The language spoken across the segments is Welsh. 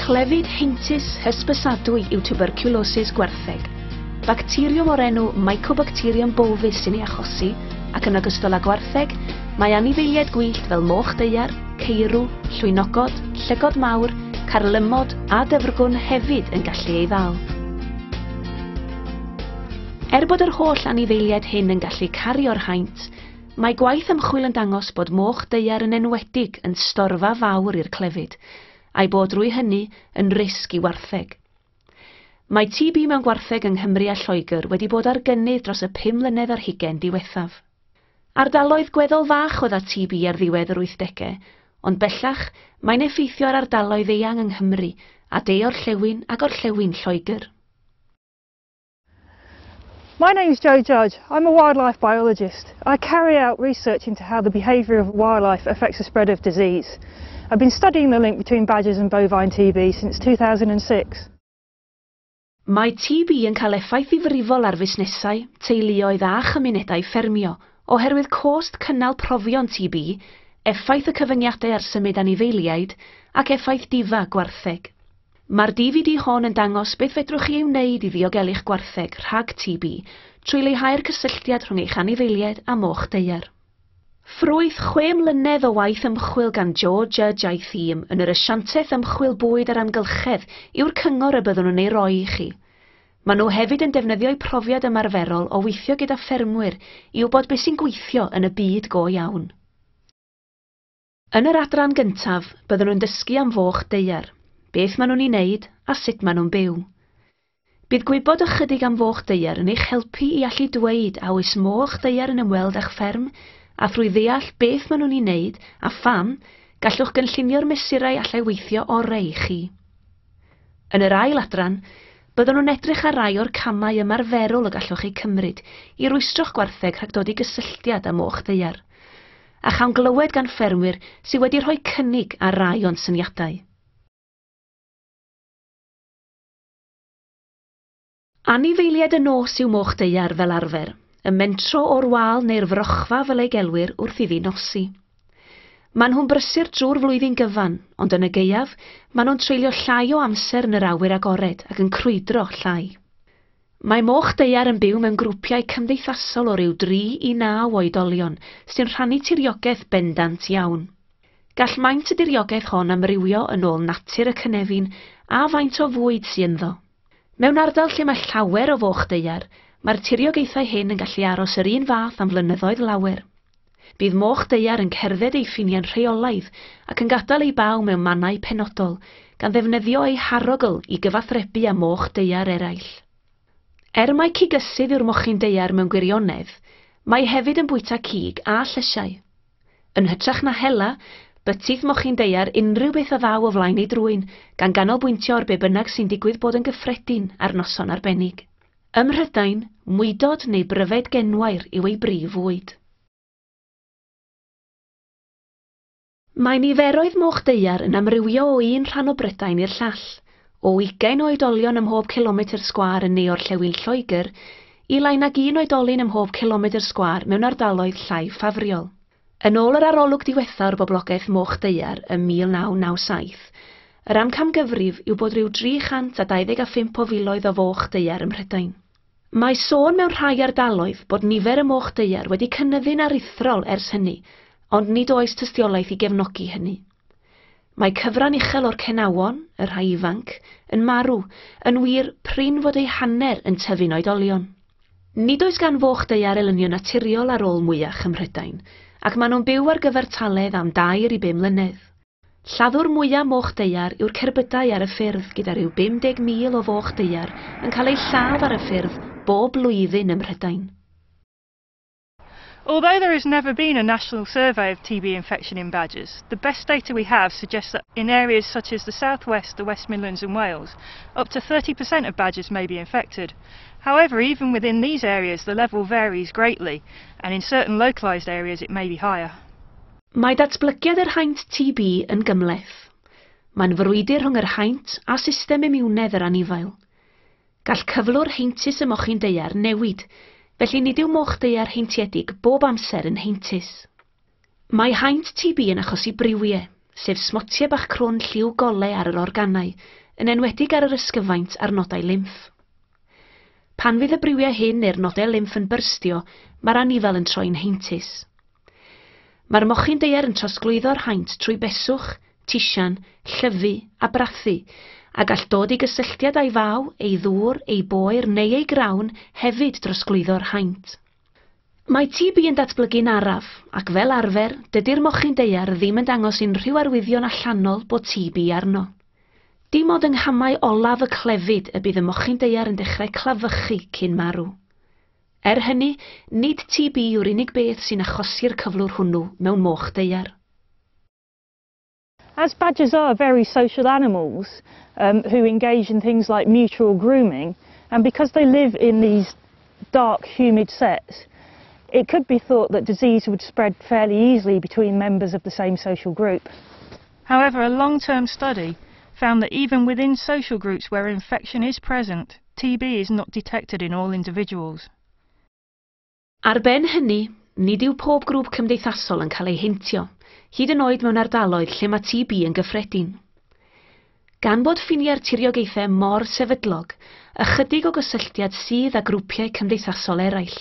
Clefyd heintus hysbysadwy yw tuberculosis gwartheg. Bacteriwm o'r enw Mycobacterium bovis sy'n ei achosi, ac yn ogystal â gwartheg, mae anifeiliaid gwyllt fel moch daear, ceirw, llwynogod, llygod mawr, carlymod a dyfrgwn hefyd yn gallu ei ddal. Er bod yr holl anifeiliaid hyn yn gallu cario'r haint, mae gwaith ymchwil yn dangos bod moch daear yn enwedig yn storfa fawr i'r clefyd, a'i bod drwy hynny yn risg i wartheg. Mae TB mewn gwartheg yng Nghymru a Lloegr wedi bod ar gynnydd dros y 5 mlynedd ar hugain diwethaf. Ardaloedd gweddol fach oedd â TB ar ddiwedd yr 80au, ond bellach mae'n effeithio ar ardaloedd eang yng Nghymru a de-orllewin a gorllewin Lloegr. My name's Jo Judge. I'm a wildlife biologist. I carry out research into how the behaviour of wildlife affects the spread of disease. I've been studying the link between badgers and bovine TB since 2006. Mae TB yn cael effaith ddifrifol ar fusnesau, teuluoedd a chymunedau ffermio oherwydd cost cynnal profion TB, effaith y cyfyngiadau ar symud anifeiliaid ac effaith difa gwartheg. Mae'r DVD hon yn dangos beth fedrwch chi ei wneud i ddiogelu'ch gwartheg rhag TB trwy leihau'r cysylltiad rhwng eich anifeiliaid a moch daear. Ffrwyth 6 mlynedd o waith ymchwil gan Jo Judge a'i thîm yn yr Asiantaeth Ymchwil Bwyd a'r Amgylchedd yw'r cyngor y byddwn yn ei roi i chi. Maen nhw hefyd yn defnyddio'u profiad ymarferol o weithio gyda ffermwyr i wybod beth sy'n gweithio yn y byd go iawn. Yn yr adran gyntaf, byddwn yn dysgu am foch daear, beth maen nhw'n ei wneud a sut maen nhw'n byw. Bydd gwybod ychydig am foch daear yn eich helpu i allu dweud a oes moch daear yn ymweld â'ch fferm, a thrwy ddeall beth maen nhw'n ei wneud a pham, gallwch gynllunio'r mesurau allai weithio orau i chi. Yn yr ail adran, byddwn nhw'n edrych ar rai o'r camau ymarferol y gallwch eu cymryd i rwystro'ch gwartheg rhag dod i gysylltiad â moch daear, a chawn glywed gan ffermwyr sydd wedi rhoi cynnig ar rai o'n syniadau. Anifeiliaid y nos yw moch daear fel arfer, y mentro o'r wal neu'r frochfa fel ei gelwir wrth iddi nosi. Maen nhw'n brysur drwy'r flwyddyn gyfan, ond yn y gaeaf, maen nhw'n treulio llai o amser yn yr awyr agored ac yn crwydro llai. Mae moch daear yn byw mewn grwpiau cymdeithasol o ryw 3 i 9 oedolion sy'n rhannu tiriogaeth bendant iawn. Gall maint y diriogaeth hon amrywio yn ôl natur y cynefin a faint o fwyd sydd ynddo. Mewn ardal lle mae llawer o foch daear, mae'r tiriogaethau hyn yn gallu aros yr un fath am flynyddoedd lawer. Bydd moch daear yn cerdded ei ffiniau'n rheolaidd ac yn gadael ei baw mewn mannau penodol, gan ddefnyddio ei harogl i gyfathrebu â moch daear eraill. Er mai cigysydd yw'r mochyn daear mewn gwirionedd, mae hefyd yn bwyta cig a llysiau. Yn hytrach na hela, bytith mochyn daear unrhyw beth a ddaw o flaen ei drwyn, gan ganolbwyntio ar be bynnag sy'n digwydd bod yn gyffredin ar noson arbennig. Ym Mhrydain, mwydod neu bryfed genwair yw ei brif fwyd. Mae niferoedd moch daear yn amrywio o un rhan o Brydain i'r llall, o 20 oedolion ym mhob cilometr sgwâr yn ne-orllewin Lloegr i lai nag un oedolyn ym mhob cilometr sgwâr mewn ardaloedd llai ffafriol. Yn ôl yr arolwg diwetha o'r boblogaeth moch daear ym 1997, yr amcangyfrif yw bod rhyw 325 o filoedd o foch daear ym Mhrydain. Mae sôn mewn rhai ardaloedd bod nifer y moch daear wedi cynyddu'n aruthrol ers hynny, ond nid oes tystiolaeth i gefnogi hynny. Mae cyfran uchel o'r cenawon, y rhai ifanc, yn marw, yn wir prin fod eu hanner yn tyfu'n oedolion. Nid oes gan foch daear elynion naturiol ar ôl mwyach ym Mhrydain, ac maen nhw'n byw ar gyfartaledd am 2 i 5 mlynedd. Lladdwr mwyaf moch daear yw'r cerbydau ar y ffyrdd gyda rhyw 50,000 o foch daear yn cael eu lladd ar y ffyrdd bob blwyddyn ym Mhrydain. Although there has never been a national survey of TB infection in badgers, the best data we have suggests that in areas such as the South West, the West Midlands and Wales, up to 30% of badgers may be infected. However, even within these areas the level varies greatly, and in certain localised areas it may be higher. Mae datblygiad yr haint TB yn gymhleth. Mae'n frwydr rhwng yr haint a system imiwnedd yr anifail. Gall cyflwr heintus y mochyn daear newid, felly nid yw moch daear heintiedig bob amser yn heintus. Mae haint TB yn achosi briwiau, sef smotiau bach crwn lliw golau ar yr organau, yn enwedig ar yr ysgyfaint a'r nodau lymff. Pan fydd y briwiau hyn neu'r nodau lymff yn byrstio, mae'r anifail yn troi'n heintus. Mae'r mochyn daear yn trosglwyddo'r haint trwy beswch, tisian, llyfu a brathu, a gall dod i gysylltiad â'i faw, ei ddŵr, ei boer neu ei grawn hefyd drosglwyddo'r haint. Mae TB yn datblygu'n araf, ac fel arfer, dydy'r mochyn daear ddim yn dangos unrhyw arwyddion allanol bod TB arno. Dim ond yng nghamau olaf y clefyd y bydd y mochyn daear yn dechrau clafychu cyn marw. Er hynny, nid TB yw'r unig beth sy'n achosi'r cyflwr hwnnw mewn moch daear. As badgers are very social animals who engage in things like mutual grooming, and because they live in these dark, humid sets, it could be thought that disease would spread fairly easily between members of the same social group. However, a long-term study found that even within social groups where infection is present, TB is not detected in all individuals. Ar ben hynny, nid yw pob grŵp cymdeithasol yn cael ei heintio, hyd yn oed mewn ardaloedd lle mae TB yn gyffredin. Gan bod ffiniau'r tiriogaethau mor sefydlog, ychydig o gysylltiad sydd â grwpiau cymdeithasol eraill.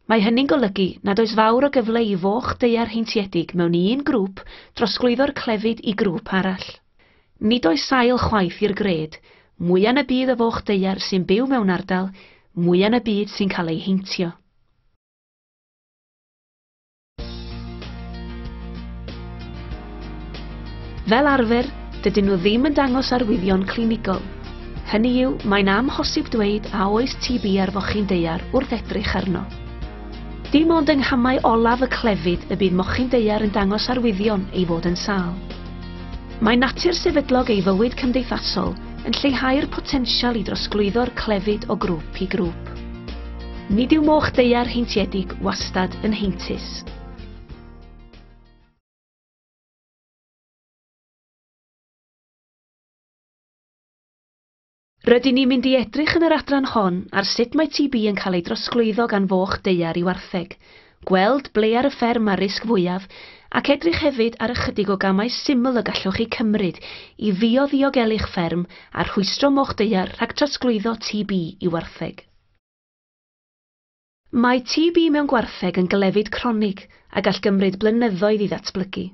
Mae hynny'n golygu nad oes fawr o gyfle i foch daear heintiedig mewn un grŵp drosglwyddo'r clefyd i grŵp arall. Nid oes sail chwaith i'r gred, mwyaf yn y byd o foch daear sy'n byw mewn ardal, mwyaf yn y byd sy'n cael ei heintio. Fel arfer, dydyn nhw ddim yn dangos arwyddion clinigol. Hynny yw, mae'n amhosib dweud a oes TB ar fochyn daear wrth edrych arno. Dim ond yng nghamau olaf y clefyd y bydd mochyn daear yn dangos arwyddion ei fod yn sâl. Mae natur sefydlog ei fywyd cymdeithasol yn lleihau'r potensial i drosglwyddo'r clefyd o grŵp i grŵp. Nid yw moch daear heintiedig wastad yn heintus. Rydyn ni'n mynd i edrych yn yr adran hon ar sut mae TB yn cael ei drosglwyddo gan foch daear i wartheg, gweld ble ar y fferm mae'r risg fwyaf, ac edrych hefyd ar ychydig o gamau syml y gallwch chi cymryd i fio-ddiogelu'ch fferm a rhwystro moch daear rhag trosglwyddo TB i wartheg. Mae TB mewn gwartheg yn glefyd cronig a gall gymryd blynyddoedd i ddatblygu.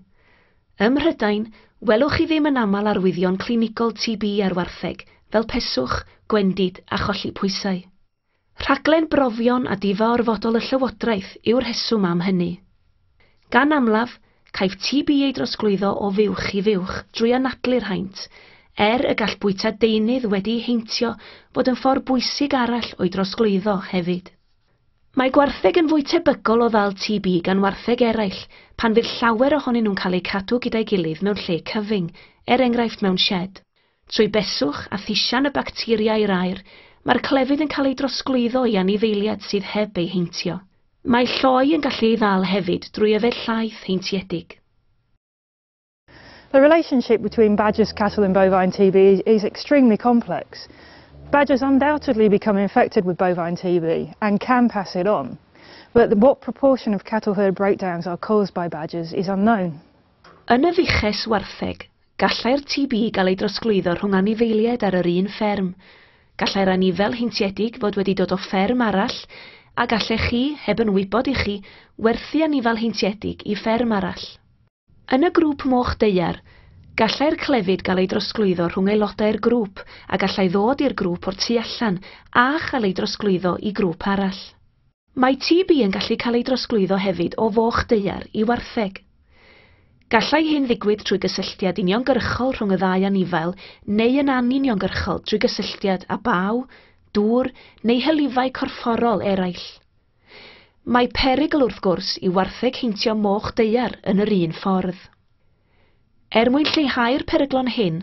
Ym Mhrydain, welwch chi ddim yn aml arwyddion clinigol TB ar wartheg, fel peswch, gwendid a cholli pwysau. Rhaglen brofion a difa orfodol y Llywodraeth yw'r rheswm am hynny. Gan amlaf, caiff TB ei drosglwyddo o fuwch i fuwch drwy anadlu'r haint, er y gall bwyta deunydd wedi'i heintio fod yn ffordd bwysig arall o'i drosglwyddo hefyd. Mae gwartheg yn fwy tebygol o ddal TB gan wartheg eraill pan fydd llawer ohonyn nhw'n cael eu cadw gyda'i gilydd mewn lle cyfyng, er enghraifft mewn sied. Trwy beswch a thisian y bacteria i'r aer, mae'r clefyd yn cael ei drosglwyddo i anifeiliaid sydd heb ei heintio. Mae lloi yn gallu ei ddal hefyd drwy yfed llaeth heintiedig. The relationship between badgers, cattle and bovine TB is extremely complex. Badgers undoubtedly become infected with bovine TB and can pass it on, but what proportion of cattle herd breakdowns are caused by badgers is unknown. Yn y fuches wartheg, gallai'r TB gael ei drosglwyddo rhwng anifeiliaid ar yr un fferm. Gallai'r anifail heintiedig fod wedi dod o fferm arall, a gallech chi, heb yn wybod i chi, werthu anifail heintiedig i fferm arall. Yn y grŵp moch daear, gallai'r clefyd gael ei drosglwyddo rhwng aelodau'r grŵp a gallai ddod i'r grŵp o'r tu allan a chael ei drosglwyddo i grŵp arall. Mae TB yn gallu cael ei drosglwyddo hefyd o foch daear i wartheg. Gallai hyn ddigwydd trwy gysylltiad uniongyrchol rhwng y ddau anifail neu yn anuniongyrchol trwy gysylltiad â baw, dŵr neu hylifau corfforol eraill. Mae perygl wrth gwrs i wartheg heintio moch daear yn yr un ffordd. Er mwyn lleihau'r peryglon hyn,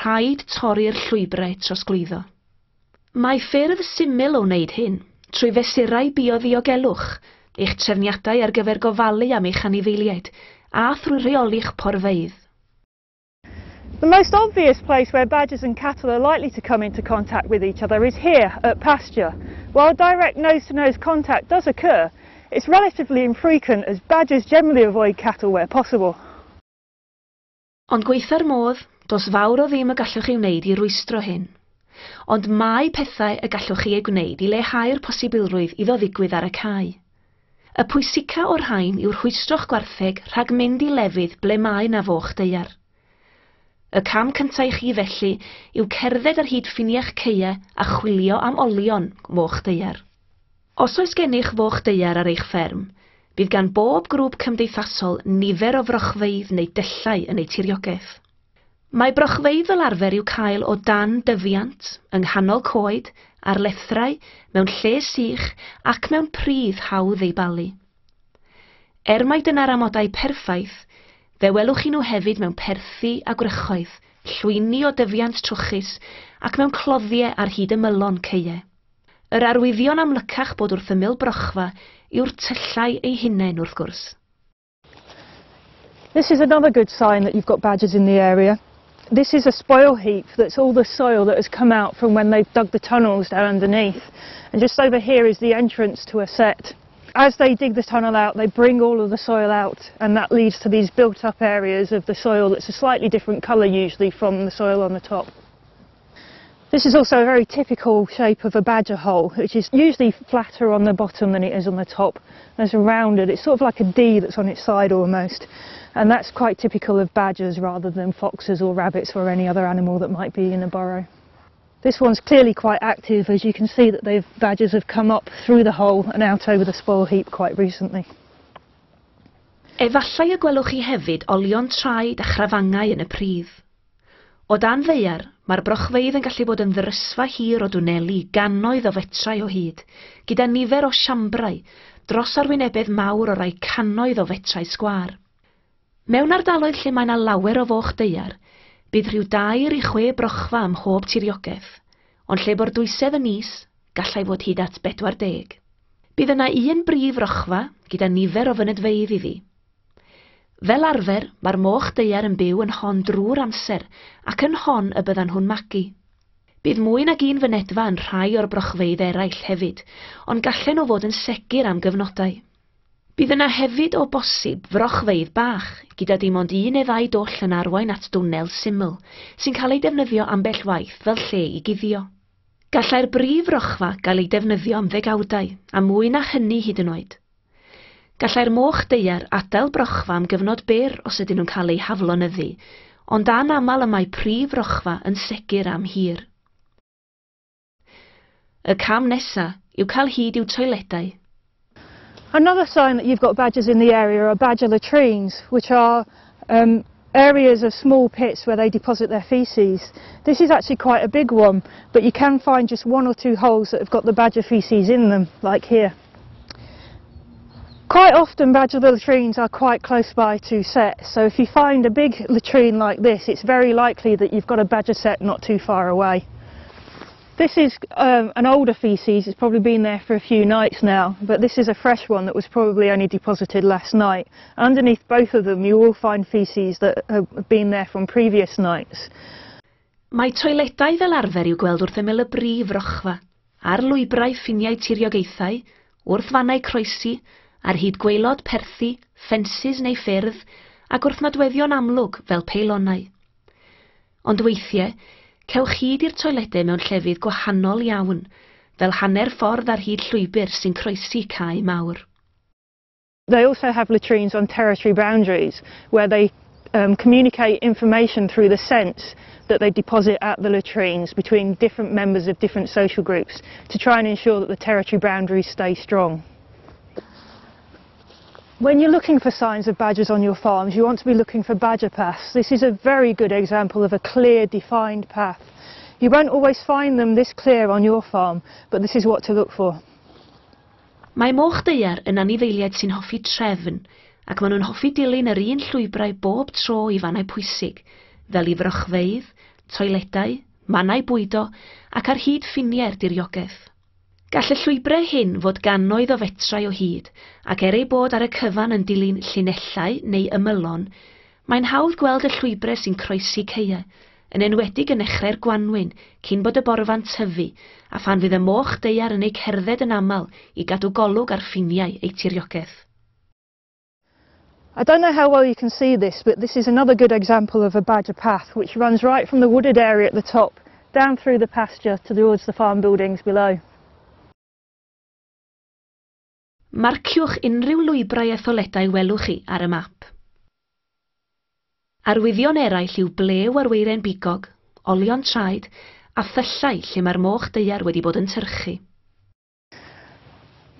rhaid torri'r llwybrau trosglwyddo. Mae ffyrdd syml o wneud hyn trwy fesurau bioddiogelwch, eich trefniadau ar gyfer gofalu am eich anifeiliaid, a thrwy rheoli'ch porfeydd. The most obvious place where badgers and cattle are likely to come into contact with each other is here at pasture. While direct nose-to-nose contact does occur, it's relatively infrequent as badgers generally avoid cattle where possible. Ond gwaetha'r modd, does fawr o ddim y gallwch ei wneud i rwystro hyn. Ond mae pethau y gallwch chi eu gwneud i leihau'r posibilrwydd iddo ddigwydd ar y cae. Y pwysica o'r rhain yw rhwystro'ch gwartheg rhag mynd i lefydd ble mae 'na foch daear. Y cam cyntaf i chi felly yw cerdded ar hyd ffiniau'ch caeau a chwilio am olion moch daear. Os oes gennych foch daear ar eich fferm, bydd gan bob grŵp cymdeithasol nifer o frochfeydd neu dyllau yn eu tiriogaeth. Mae brochfeydd fel arfer i'w cael o dan dyfiant, yng nghanol coed, ar lethrau, mewn lle sych ac mewn pridd hawdd ei balu. Er mai dyna'r amodau perffaith, fe welwch chi nhw hefyd mewn perthi a gwrychoedd, llwyni o dyfiant trwchus ac mewn cloddiau ar hyd ymylon caeau. Yr arwyddion amlycach bod wrth ymyl brochfa yw'r tyllau eu hunain, wrth gwrs. This is another good sign that you've got badgers in the area. This is a spoil heap that's all the soil that has come out from when they've dug the tunnels down underneath. And just over here is the entrance to a sett. As they dig the tunnel out, they bring all of the soil out, and that leads to these built up areas of the soil that's a slightly different colour usually from the soil on the top. This is also a very typical shape of a badger hole, which is usually flatter on the bottom than it is on the top. And it's rounded, it's sort of like a D that's on its side almost. And that's quite typical of badgers rather than foxes or rabbits or any other animal that might be in a burrow. This one's clearly quite active, as you can see that the badgers have come up through the hole and out over the spoil heap quite recently. Efallai y gwelwch chi hefyd olion traed a chrafangau yn y pridd. O dan ddaear, mae'r brochfeydd yn gallu bod yn ddrysfa hir o dwneli gannoedd o fetrau o hyd, gyda nifer o siambrau, dros arwynebedd mawr o rai cannoedd o fetrau sgwâr. Mewn ardaloedd lle mae 'na lawer o foch daear, bydd rhyw 4 i 6 brochfa ym mhob tiriogaeth, ond lle bo'r dwysedd yn is, gallai fod hyd at 40. Bydd yna un brif frochfa gyda nifer o fynedfeydd iddi. Fel arfer, mae'r moch daear yn byw yn hon drwy'r amser ac yn hon y byddan nhw'n magu. Bydd mwy nag un fynedfa yn rhai o'r brochfeydd eraill hefyd, ond gallen nhw fod yn segur am gyfnodau. Bydd yna hefyd o bosib frochfeydd bach, gyda dim ond un neu ddau dwll yn arwain at dwnnel syml, sy'n cael ei defnyddio ambell waith fel lle i guddio. Gallai'r brif frochfa gael ei defnyddio am ddegawdau, a mwy na hynny hyd yn oed. Gallai'r moch daear adael brochfa am gyfnod byr os ydyn nhw'n cael eu haflonyddu, ond anaml y mae prif frochfa yn segur am hir. Y cam nesa yw cael hyd i'w toiledau. Another sign that you've got badgers in the area are badger latrines, which are areas of small pits where they deposit their faeces. This is actually quite a big one, but you can find just one or two holes that have got the badger faeces in them, like here. Quite often badger latrines are quite close by to setts, so if you find a big latrine like this, it's very likely that you've got a badger sett not too far away. This is an older faeces, it's probably been there for a few nights now, but this is a fresh one that was probably only deposited last night. Underneath both of them you will find faeces that have been there from previous nights. Mae toiledau fel arfer i'w gweld wrth ymyl y brif frochfa, ar lwybrau ffiniau tiriogaethau, wrth fannau croesi, ar hyd gwaelod perthi, ffensys neu ffyrdd, ac wrth nodweddion amlwg fel peilonau. Ond weithiau, cewch hyd i'r toiledau mewn llefydd gwahanol iawn, fel hanner ffordd ar hyd llwybr sy'n croesi cae mawr. They also have latrines on territory boundaries where they communicate information through the scents that they deposit at the latrines between different members of different social groups to try and ensure that the territory boundaries stay strong. When you're looking for signs of badgers on your farms, you want to be looking for badger paths. This is a very good example of a clear, defined path. You won't always find them this clear on your farm, but this is what to look for. Mae moch daear yn anifeiliaid sy'n hoffi trefn, ac maen nhw'n hoffi dilyn yr un llwybrau bob tro i fannau pwysig, fel i frochfeydd, toiledau, mannau bwydo ac ar hyd ffiniau'r diriogaeth. Gall y llwybrau hyn fod gannoedd o fetrau o hyd, ac er ei bod ar y cyfan yn dilyn llinellau neu ymylon, mae'n hawdd gweld y llwybrau sy'n croesi caeau, yn enwedig yn nechrau'r gwanwyn, cyn bod y borfa'n tyfu, a phan fydd y moch daear yn eu cerdded yn aml i gadw golwg ar ffiniau eu tiriogaeth. I don't know how well you can see this, but this is another good example of a badger path which runs right from the wooded area at the top down through the pasture towards the farm buildings below. Marciwch unrhyw lwybrau a thoiledau welwch chi ar y map. Arwyddion eraill yw blew ar weiren bigog, olion traed a thyllau lle mae'r moch daear wedi bod yn tyrchu.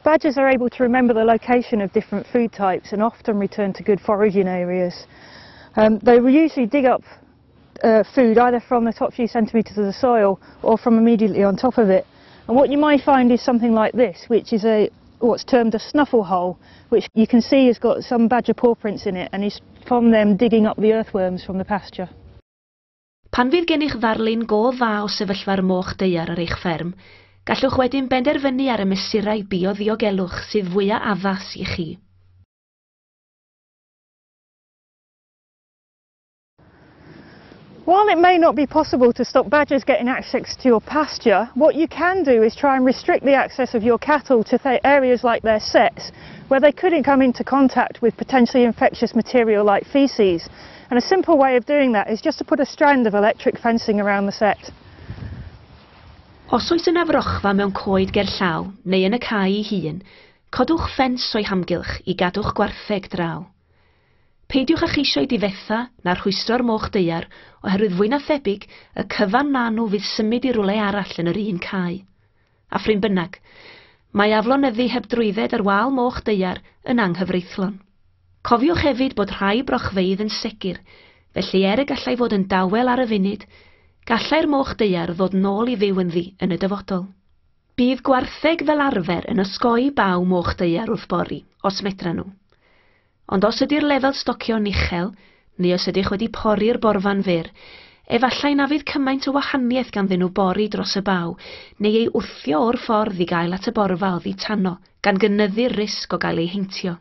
Badgers are able to remember the location of different food types and often return to good foraging areas. They will usually dig up food either from the top few centimetres of the soil or from immediately on top of it. And what you might find is something like this, which is what's termed a snuffle hole, which you can see has got some badger paw prints in it and is from them digging up the earthworms from the pasture. Pan fydd gennych ddarlun go dda o sefyllfa'r moch daear ar eich fferm, gallwch wedyn benderfynu ar y mesurau bioddiogelwch sydd fwyaf addas i chi. While it may not be possible to stop badgers getting access to your pasture, what you can do is try and restrict the access of your cattle to areas like their sets, where they couldn't come into contact with potentially infectious material like faeces. And a simple way of doing that is just to put a strand of electric fencing around the set. Os oes yna frochfa mewn coed gerllaw neu yn y cae ei hun, codwch ffens o'i hamgylch i gadw'ch gwartheg draw. Peidiwch â cheisio ei difetha na rhwystro'r moch daear oherwydd fwy na thebyg y cyfan na nhw fydd symud i rywle arall yn yr un cae. A phrin bynnag, mae aflonyddu heb drwydded ar wal moch daear yn anghyfreithlon. Cofiwch hefyd bod rhai brochfeydd yn segur, felly er y gallai fod yn dawel ar y funud, gallai'r moch daear ddod nôl i fyw ynddi yn y dyfodol. Bydd gwartheg fel arfer yn osgoi baw moch daear wrth bori, os medra nhw. Ond os ydy'r lefel stocio'n uchel, neu os ydych wedi pori'r borfa'n fyr, efallai na fydd cymaint o wahaniaeth ganddyn nhw bori dros y baw, neu ei wthio o'r ffordd i gael at y borfa oddi tano, gan gynyddu'r risg o gael ei heintio.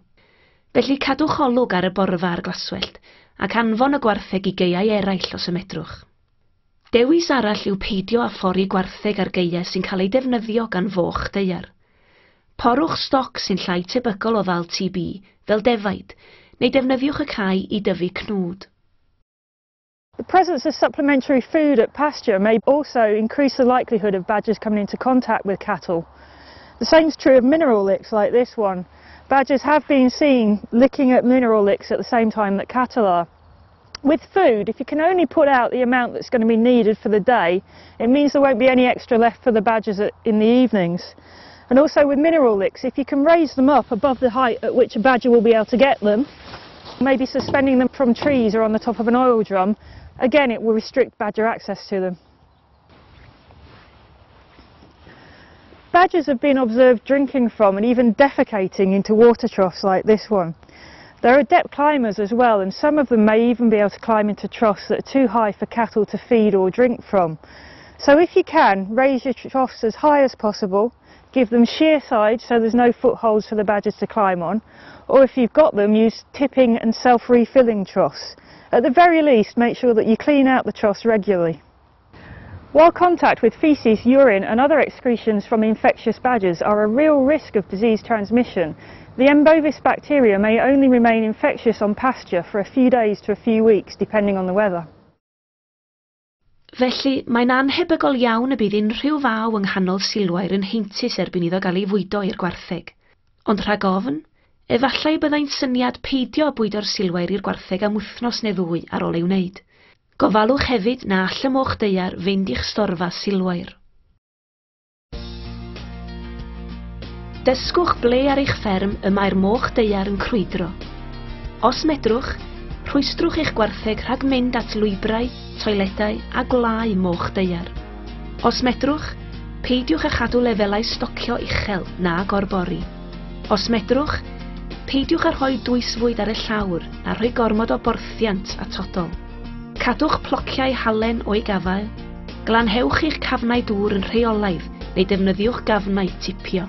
Felly cadwch olwg ar y borfa a'r glaswellt, ac anfon y gwartheg i gaeau eraill os y medrwch. Dewis arall yw peidio â phori gwartheg ar gaeau sy'n cael eu defnyddio gan foch daear. Porwch stoc sy'n llai tebygol o ddal TB, fel defaid, neu defnyddiwch y cae i dyfu cnwd. The presence of supplementary food at pasture may also increase the likelihood of badgers coming into contact with cattle. The same is true of mineral licks like this one. Badgers have been seen licking at mineral licks at the same time that cattle are. With food, if you can only put out the amount that's going to be needed for the day, it means there won't be any extra left for the badgers in the evenings. And also with mineral licks, if you can raise them up above the height at which a badger will be able to get them, maybe suspending them from trees or on the top of an oil drum, again it will restrict badger access to them. Badgers have been observed drinking from and even defecating into water troughs like this one. They're adept climbers as well, and some of them may even be able to climb into troughs that are too high for cattle to feed or drink from. So if you can, raise your troughs as high as possible, give them sheer sides so there's no footholds for the badgers to climb on, or if you've got them, use tipping and self-refilling troughs. At the very least, make sure that you clean out the troughs regularly. While contact with faeces, urine and other excretions from infectious badgers are a real risk of disease transmission, the M. bovis bacteria may only remain infectious on pasture for a few days to a few weeks, depending on the weather. Felly, mae'n anhebygol iawn y bydd unrhyw faw yng nghanol silwair yn heintus erbyn iddo gael ei fwydo i'r gwartheg. Ond rhag ofn, efallai byddai'n syniad peidio â bwydo'r silwair i'r gwartheg am wythnos neu ddwy ar ôl ei wneud. Gofalwch hefyd na all y moch daear fynd i'ch storfa silwair. Dysgwch ble ar eich fferm y mae'r moch daear yn crwydro. Os medrwch, rhwystrwch eich gwartheg rhag mynd at lwybrau, toiledau a gwlau moch daear. Os medrwch, peidiwch â chadw lefelau stocio uchel na gorbori. Os medrwch, peidiwch â rhoi dwysfwyd ar y llawr a rhoi gormod o borthiant atodol. Cadwch plociau halen o'i gafael, glanhewch eich cafnau dŵr yn rheolaidd neu defnyddiwch gafnau tipio.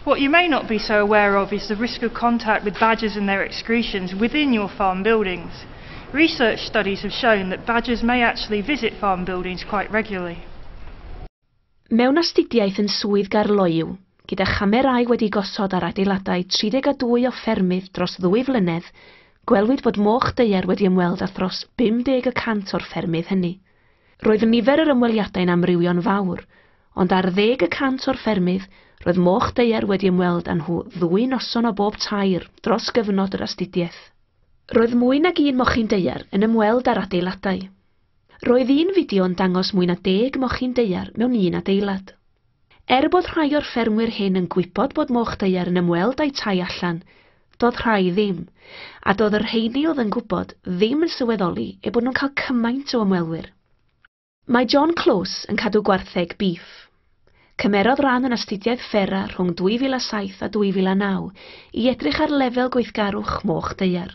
What you may not be so aware of is the risk of contact with badgers and their excretions within your farm buildings. Research studies have shown that badgers may actually visit farm buildings quite regularly. Mewn astudiaeth yn Swydd Gaerloyw, gyda chamerâu wedi gosod ar adeiladau 32 o ffermydd dros 2 flynedd, gwelwyd bod moch daear wedi ymweld â thros 50% o'r ffermydd hynny. Roedd nifer yr ymweliadau'n amrywio'n fawr, ond ar 10% o'r ffermydd roedd moch daear wedi ymweld â nhw ddwy noson o bob tair dros gyfnod yr astudiaeth. Roedd mwy nag un mochyn daear yn ymweld â'r adeiladau. Roedd un fideo'n dangos mwy na 10 mochyn daear mewn un adeilad. Er bod rhai o'r ffermwyr hyn yn gwybod bod moch daear yn ymweld â'u tai allan, doedd rhai ddim, a doedd y rheini oedd yn gwybod ddim yn sylweddoli eu bod nhw'n cael cymaint o ymwelwyr. Mae John Close yn cadw gwartheg biff. Cymerodd ran yn astudiaeth FERA rhwng 2007 a 2009 i edrych ar lefel gweithgarwch moch daear.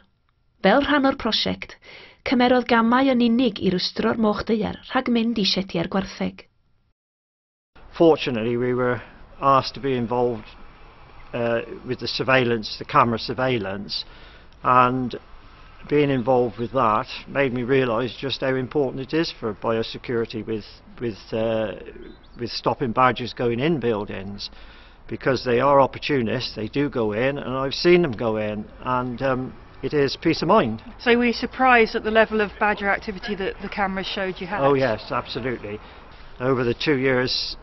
Fel rhan o'r prosiect, cymerodd gamau yn unig i rwstro'r moch daear rhag mynd i siediau'r gwartheg. Fortunately, we were asked to be involved with the surveillance, the camera surveillance, and being involved with that made me realise just how important it is for biosecurity with stopping badgers going in buildings, because they are opportunists. They do go in, and I've seen them go in, and it is peace of mind. So were you surprised at the level of badger activity that the cameras showed you had? Oh yes, absolutely. Over the 2 years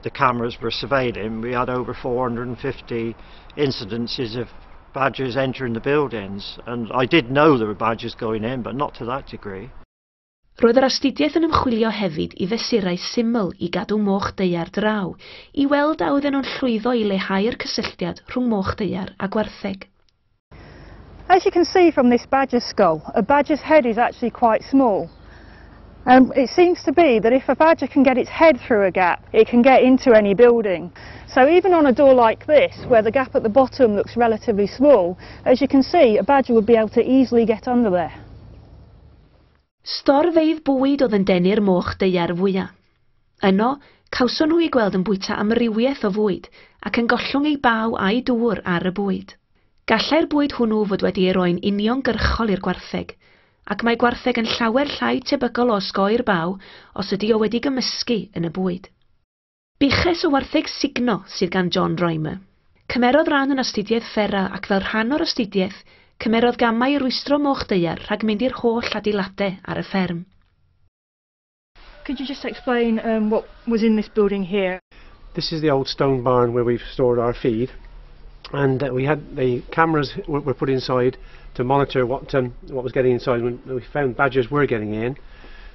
the cameras were surveilling, we had over 450 incidences of badgers entering the buildings, and I did know there were badgers going in, but not to that degree. Roedd yr astudiaeth yn ymchwilio hefyd i fesurau syml i gadw moch daear draw, i weld a oedden nhw'n llwyddo i leihau'r cysylltiad rhwng moch daear a gwartheg. As you can see from this badger skull, a badger's head is actually quite small. And it seems to be that if a badger can get its head through a gap, it can get into any building. So even on a door like this, where the gap at the bottom looks relatively small, as you can see, a badger would be able to easily get under there. Storfeydd bwyd oedd yn denu'r moch daear fwyaf. Yno, cawson nhw eu gweld yn bwyta amrywiaeth o fwyd ac yn gollwng eu baw a'u dŵr ar y bwyd. Gallai'r bwyd hwnnw fod wedi ei roi'n uniongyrchol i'r gwartheg, ac mae gwartheg yn llawer llai tebygol o osgoi'r baw os ydy o wedi gymysgu yn y bwyd. Buches o wartheg sugno sydd gan John Rymer. Cymerodd ran yn astudiaeth FERA ac fel rhan o'r astudiaeth, cymerodd gamau i rwystro moch daear rhag mynd i'r holl adeiladau ar y fferm. Could you just explain what was in this building here? This is the old stone barn where we've stored our feed, and we had the cameras were put inside to monitor what was getting inside. When we found badgers were getting in,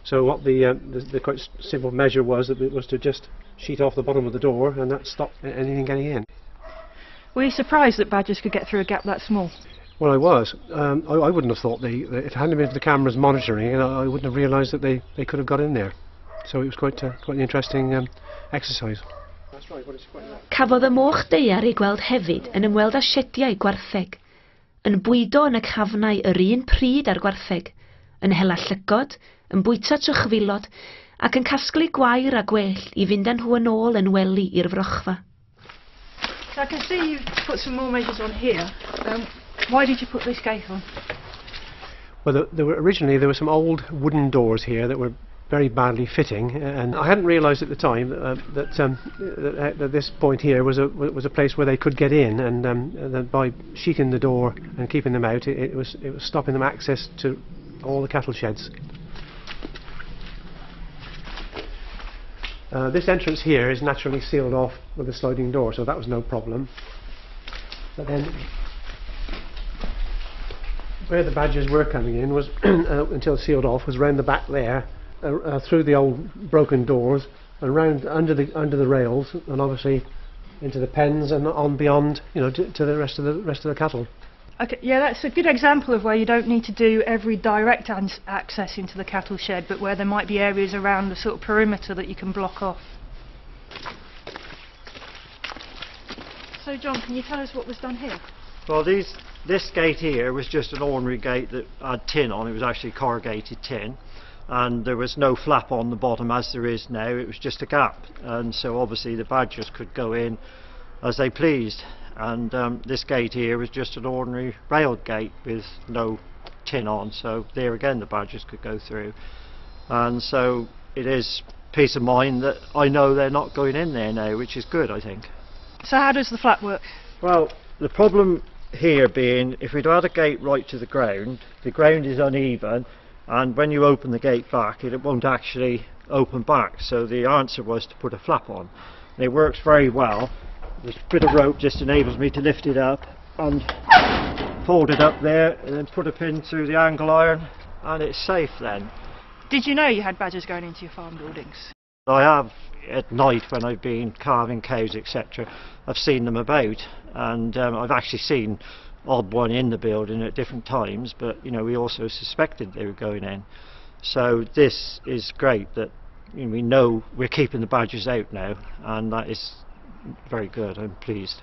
so what the quite simple measure was that it was to just sheet off the bottom of the door, and that stopped anything getting in. Were you surprised that badgers could get through a gap that small? Well, I was. I wouldn't have thought if it hadn't been for the cameras monitoring, I wouldn't have realised that they could have got in there. So it was quite an interesting exercise. That's right, but it's quite Cafodd y moch daear ei gweld hefyd yn ymweld â siediau gwartheg, yn bwydo yn y cafnau yr un pryd â'r gwartheg, yn hela llygod, yn bwyta trychfilod, ac yn casglu gwair a gwellt i fynd â nhw yn ôl yn wely i'r frochfa. So I can see you've put some more measures on here. Why did you put this gate on? Well, originally there were some old wooden doors here that were very badly fitting, and I hadn't realised at the time that this point here was a place where they could get in, and that by sheeting the door and keeping them out, it was stopping them access to all the cattle sheds. This entrance here is naturally sealed off with a sliding door, so that was no problem. But then where the badgers were coming in was until sealed off was round the back there, through the old broken doors and round under the rails, and obviously into the pens and on beyond, to the rest of the cattle. Okay, yeah, that's a good example of where you don't need to do every direct access into the cattle shed, but where there might be areas around the sort of perimeter that you can block off. So, John, can you tell us what was done here? Well, this gate here was just an ordinary gate that had tin on. It was actually corrugated tin, and there was no flap on the bottom as there is now. It was just a gap, and so obviously the badgers could go in as they pleased. And this gate here was just an ordinary railed gate with no tin on, so there again the badgers could go through. And so it is peace of mind that I know they're not going in there now, which is good, I think. So how does the flap work? Well, the problem here being, if we'd had a gate right to the ground is uneven, and when you open the gate back, it won't actually open back. So the answer was to put a flap on. And it works very well. This bit of rope just enables me to lift it up and fold it up there, and then put a pin through the angle iron, and it's safe then. Did you know you had badgers going into your farm buildings? I have at night when I've been calving cows, etc. I've seen them about, and I've actually seen odd one in the building at different times, but you know, we also suspected they were going in. So this is great that, you know, we know we're keeping the badgers out now, and that is very good. I'm pleased.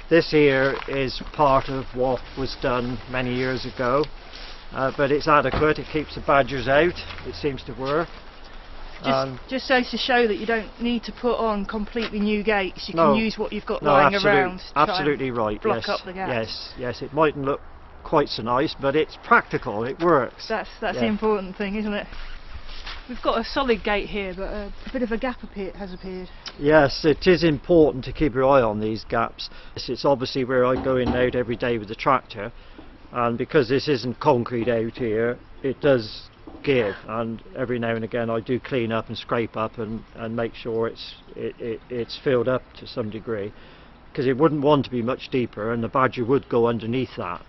This here is part of what was done many years ago, but it's adequate. It keeps the badgers out. It seems to work. Just so to show that you don't need to put on completely new gates. You can use what you've got lying around. Absolutely right. Block up the gaps. Yes, yes. It mightn't look quite so nice, but it's practical. It works. That's the important thing, isn't it? We've got a solid gate here, but a bit of a gap has appeared. Yes, it is important to keep your eye on these gaps. It's obviously where I go in and out every day with the tractor, and because this isn't concrete out here, it does give, and every now and again I do clean up and scrape up and make sure it's filled up to some degree, because it wouldn't want to be much deeper, and the badger would go underneath that.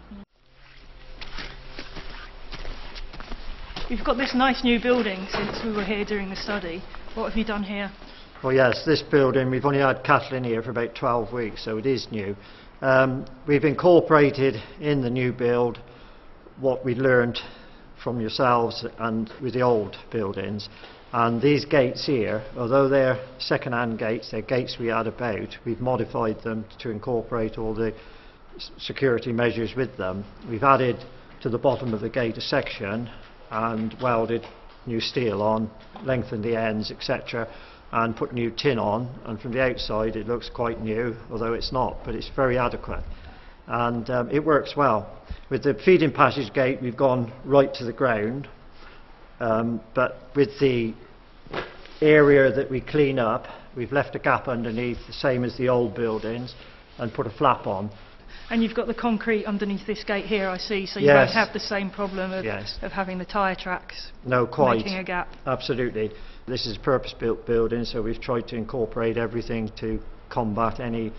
You've got this nice new building since we were here doing the study. What have you done here? Well, yes, this building, we've only had cattle in here for about 12 weeks, so it is new. We've incorporated in the new build what we learned from yourselves and with the old buildings, and these gates here, although they're second-hand gates, they're gates we had about, we've modified them to incorporate all the security measures with them. We've added to the bottom of the gate a section and welded new steel on, lengthened the ends, etc., and put new tin on, and from the outside it looks quite new, although it's not, but it's very adequate, and it works well. With the feeding passage gate we've gone right to the ground, but with the area that we clean up, we've left a gap underneath, the same as the old buildings, and put a flap on. And you've got the concrete underneath this gate here, I see, so you won't have the same problem of, of having the tyre tracks making a gap. Absolutely. This is a purpose-built building, so we've tried to incorporate everything to combat any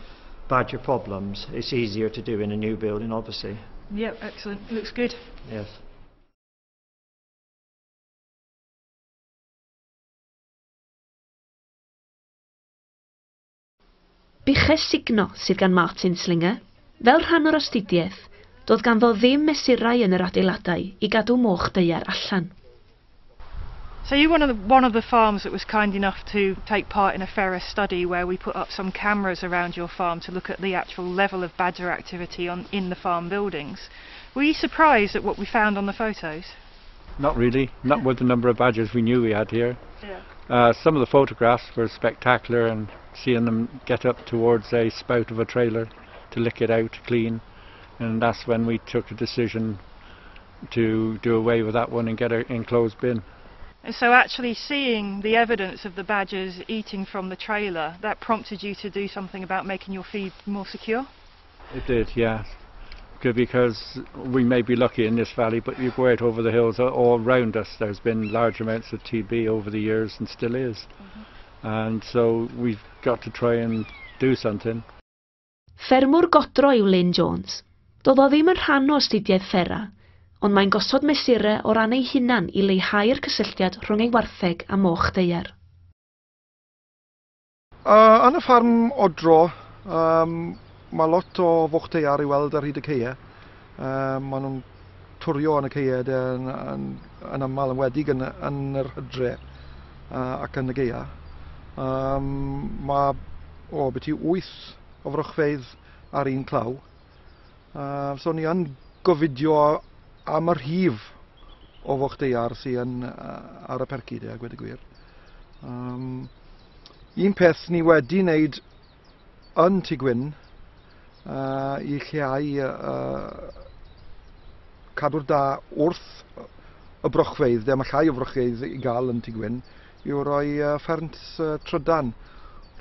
badger problems. It's easier to do in a new building, obviously. Yep, excellent. Looks good. Yes. Buches sugno sydd gan Martin Slinger. Fel rhan o'r astudiaeth, doedd ganddo ddim mesurau yn yr adeiladau i gadw moch daear allan. So you're one of the farms that was kind enough to take part in a Fera study where we put up some cameras around your farm to look at the actual level of badger activity in the farm buildings. Were you surprised at what we found on the photos? Not really, not with the number of badgers we knew we had here. Yeah. Some of the photographs were spectacular, and seeing them get up towards a spout of a trailer to lick it out clean, and that's when we took a decision to do away with that one and get an enclosed bin. And so actually seeing the evidence of the badgers eating from the trailer, that prompted you to do something about making your feed more secure? It did, yes. Because we may be lucky in this valley, but you go out over the hills all round us, there's been large amounts of TB over the years and still is. Mm-hmm. And so we've got to try and do something. Ffermwr godro yw Lynn Jones. Doedd o ddim yn rhan o astudiaeth Fera, ond mae'n gosod mesurau o ran ei hunan i leihau'r cysylltiad rhwng ei wartheg a moch daear. Yn y ffarm odro, mae lot o foch daear i weld ar hyd y caeau. Maen nhw'n twrio yn y caeau yn aml, yn wedig yn yr hydre ac yn y gaea. Mae byti 8 o frochfeydd ar un claw. So ni yn gofidio am yr hif o foch daear sydd ar y percy, a gweud y gwir. Un peth ni wedi wneud yn Tŷ Gwyn i lleihau cadw'r da wrth y brochfeydd, de, mae llai o frochfeydd i gael yn Tŷ Gwyn, yw rhoi ffens trydan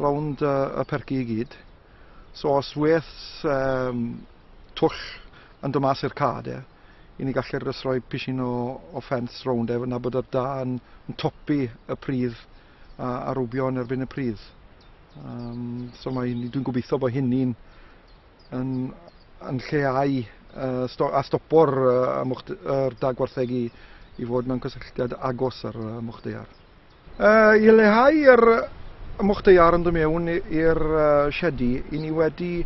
rownd y percy i gyd. So os weth twll yn dod mas i'r ca, de, i ni gallu jyst rhoi pishin o ffens rownd e, na bod y da yn topi y pridd a rwbio yn erbyn y pridd. So dwi'n gobeithio bod hynny'n yn lleihau a stopo'r da gwartheg i fod mewn cysylltiad agos ar y moch daear. I leihau'r moch daear yn dod mewn i'r siedi, i ni wedi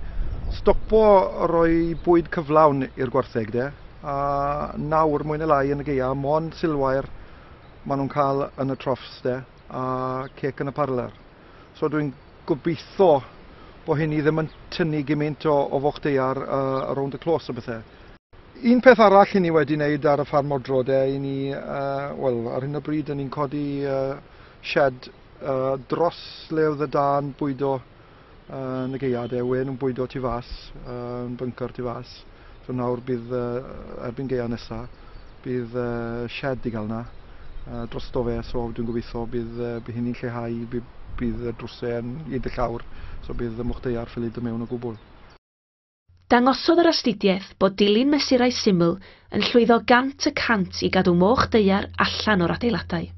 stopo rhoi bwyd cyflawn i'r gwartheg de, a nawr mwy neu lai yn y gaea, mond silwair maen nhw'n cael yn y troughs de, a cake yn y parlour. So dwi'n gobeithio bod hynny ddim yn tynnu gymaint o foch daear rownd y clos o bethau. Un peth arall i ni wedi wneud ar y ffarm odro de, i ni, wel, ar hyn o bryd yn ni'n codi shed dros le oedd y da'n bwydo yn y gaea de, wen yn bwydo tu fas, yn bunker tu fas. So nawr bydd, erbyn gaea nesa, bydd shed i gael na drosto fe, so dwi'n gobeithio bydd hynny'n lleihau, bydd y drwsau yn hyd y llawr, so bydd y moch daear ffili dod mewn o gwbl. Dangosodd yr astudiaeth bod dilyn mesurau syml yn llwyddo 100% i gadw moch daear allan o'r adeiladau.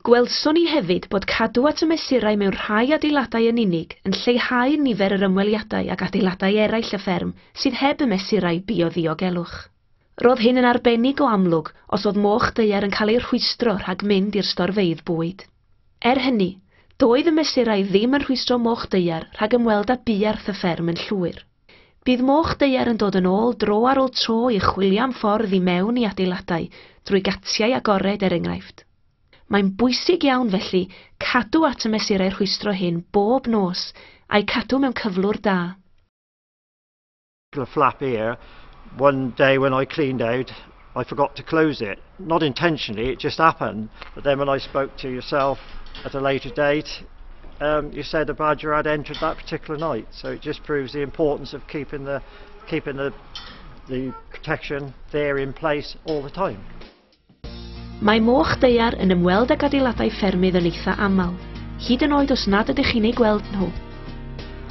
Gwelson ni hefyd bod cadw at y mesurau mewn rhai adeiladau yn unig yn lleihau nifer yr ymweliadau ag adeiladau eraill y fferm sydd heb y mesurau bioddiogelwch. Roedd hyn yn arbennig o amlwg os oedd moch daear yn cael ei rhwystro rhag mynd i'r storfeydd bwyd. Er hynny, doedd y mesurau ddim yn rhwystro moch daear rhag ymweld â buarth y fferm yn llwyr. Bydd moch daear yn dod yn ôl dro ar ôl tro i chwilio am ffordd i mewn i adeiladau drwy gatiau agored er enghraifft. Mae'n bwysig iawn felly cadw at y mesurau rhwystro hyn bob nos a'i cadw mewn cyflwr da. The flap here, one day when I cleaned out, I forgot to close it. Not intentionally, it just happened. But then when I spoke to yourself at a later date, you said a badger had entered that particular night. So it just proves the importance of keeping the protection there in place all the time. Mae moch daear yn ymweld ag adeiladau ffermydd yn eitha aml, hyd yn oed os nad ydych chi'n eu gweld nhw.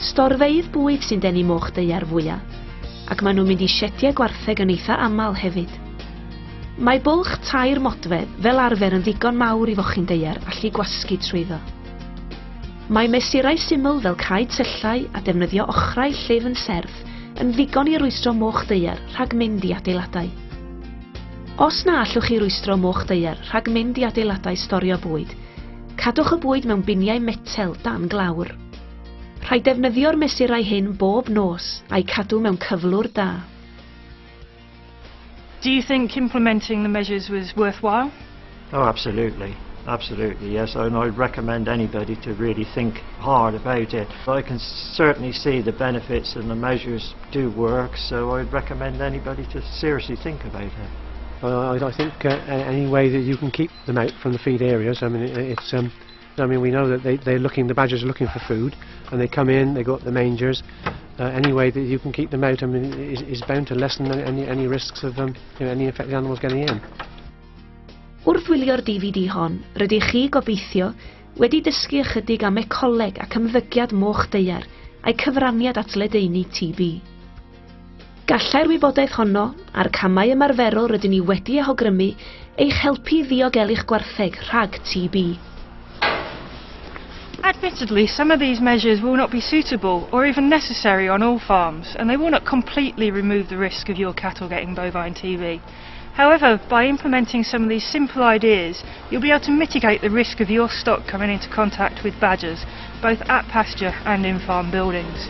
Storfeydd bwyd sy'n denu moch daear fwyaf, ac maen nhw'n mynd i siediau gwartheg yn eitha aml hefyd. Mae bwlch 3 modfedd fel arfer yn ddigon mawr i fochyn daear allu gwasgu trwyddo. Mae mesurau syml fel cau tyllau a defnyddio ochrau llyfn serth yn ddigon i rwystro moch daear rhag mynd i adeiladau. Os na allwch chi rwystro moch daear rhag mynd i adeiladau storio bwyd, cadwch y bwyd mewn biniau metel dan glawr. Rhaid defnyddio'r mesurau hyn bob nos a'i cadw mewn cyflwr da. Do you think implementing the measures was worthwhile? Oh, absolutely. Absolutely, yes, and I'd recommend anybody to really think hard about it. I can certainly see the benefits and the measures do work, so I'd recommend anybody to seriously think about it. I think any way that you can keep them out from the feed areas. I mean, it's. I mean, we know that they're looking. The badgers are looking for food, and they come in. They go up the mangers. Any way that you can keep them out, I mean, is bound to lessen any risks of any infected animals getting in. Wrth wylio'r DVD hon, rydych chi gobeithio wedi dysgu ychydig am ecoleg ac ymddygiad moch daear a'i cyfraniad at ledaenu TB. Gallai'r wybodaeth honno a'r camau ymarferol rydyn ni wedi eu hawgrymu eich helpu i ddiogelu'ch gwartheg rhag TB. Admittedly, some of these measures will not be suitable or even necessary on all farms, and they will not completely remove the risk of your cattle getting bovine TB. However, by implementing some of these simple ideas, you'll be able to mitigate the risk of your stock coming into contact with badgers, both at pasture and in farm buildings.